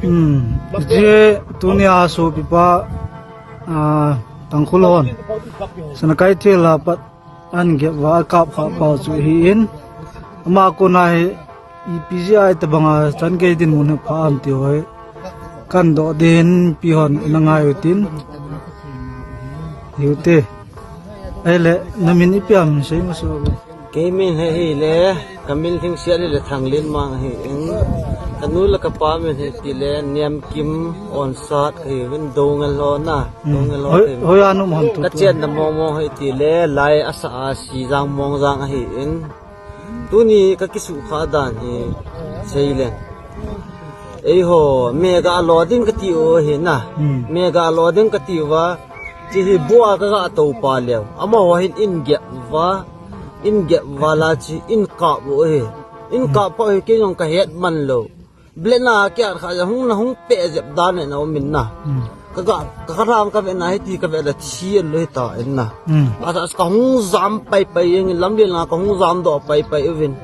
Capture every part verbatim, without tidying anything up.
Hmm. Hiche tunia sopipa, ah, Tangkhul hon Sanakeithel a pat ahin gep uva akap kha pau chu ahin. Ama kona hi ipi jeh a itobanga chan gei dinmun hi pha ham ti ho hi kahin doh ding in mipi hon ana ngai utin. Hiute. Ahile, namin ipi ham sei masa. Kei min hi hile, kamin lhingset hile Thanglenmang ahin. Kanu le kapa min hi tile, Niamkim Onsat kahiuvin, Doungel ho na. Hmm. Doungel ho hoi, ahin. Hoi a na um ham tu tu. Kachenna mong mong hi tile, Lai Asa a Sijang Mongjang ahin. Tuni kakisuhkhah dan hi seile. Eiho, mega lo ding kati u ahi na. Hmm. Mega lo ding kati uva. Hiche hi bua kaga tou pa leu. Amaho hin ahin gep uva. Ahin gep uva la chu ahin kap u ahi. Ahin kap pau hi kei jong kahet man lou. Blena kiat kha ja hung na hung pe jep dan na um in na. Hmm. Kaga, ka kharang kave na hiti kave la thi lou hita in na. Hmm. Asa kahung jam pai pai jeng in lamlen a kahung jam doh pai pai uvin.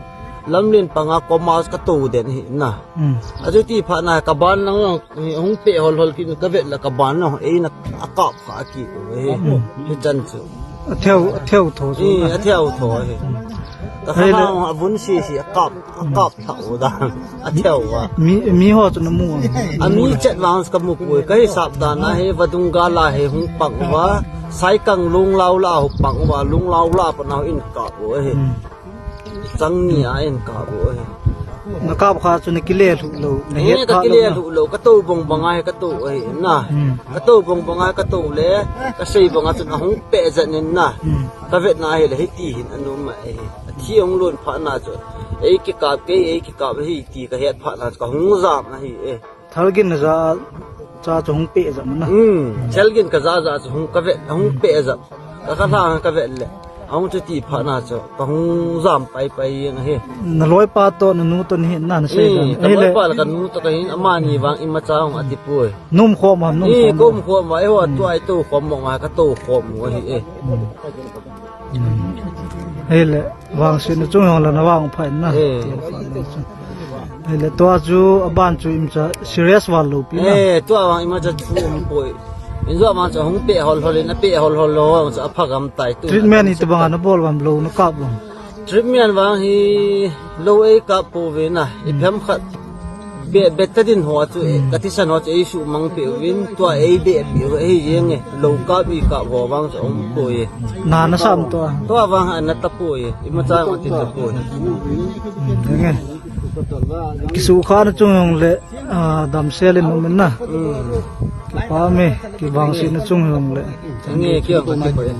Lamlen panga komas katou den hi na. Hmm. Achuti phat na kaban lang lang hung pe hol hol kin kave la kaban lang eina akap kha kit u hi. Hmm. Hichan chu. Atheu, atheu tho chu. Eh, na. Atheu tho hi. Ka kharang avun si si akap. Akap thah u dan. Atheu a. Mi, mi ho chu namu am? Ami chet vang kamu poi. Kahisap dan a hi vadung gal a hi hung pang uva. Saikang Lunglau la hung pang uva. Lunglau la pat na ahin kap u ahi. Hmm. Chang ni a ahin kap u ahi. Nakap kha chu nakile lhuh lou. Nahet kha lou na. Eh, kakile lhuh lou. Katou bang bang a hi katou ahi na. Hmm. Katou bang bang a hi katou le. Kasei bang a chun ahung pe jan in na. Hmm. Kavet na hile hiti hin ana um ahi. Athi ahung lon phat na chu. Ei kikap kei, ei kikap hi ti kahet phat na chu kahung jam ahi e. Thalgin naja cha chu hung pe jam na. Hmm, thalgin kaja ja chu hung kavet, hung pe jam. Ka kharang kavet le. Ahung chuti phat na chu kahung jam pai pai jeng ahi. Naloipa toh nanu toh nahi na, nasei dan. Hmm, ahile. Kaloipa le kanu toh kahin amani vang imacha hung ati poi. Nom khom am, nom khom am? Eh, kom khom am, eiho tua itou khom am, katou khom u ahi e. Hmm. Hmm. Ahile, vangsetna chung jong la navang pha in na. Eh. Ahile, tua chu aban chu imacha serious val lou pi na. Eh, tua vang imacha thu um poi. Injo vang chu hung pe hol hol in, ape hol hol lou, vang chu apha gam tai tu. Treatment itobang a nabol uvam, lou nakap uvam? Treatment vang hi lou eikap pouve na, iphem khat. Be, betadine ho chu, eh, ka thisan ho chu eisumang peh uvin, tua eibeh peh u ahi jeng e, lou kap ikap ho vang chu aum poi e. Na, nasam tua? Tua vang hi ana tapoi e, imacha ati tapoi. Hmm, jeng e. Kisuhkhahna chung jong le, ah, damsel in um in na. Hmm. Kipa me, kivangsetna chung jong le. Jeng e, kio ka ti poi e.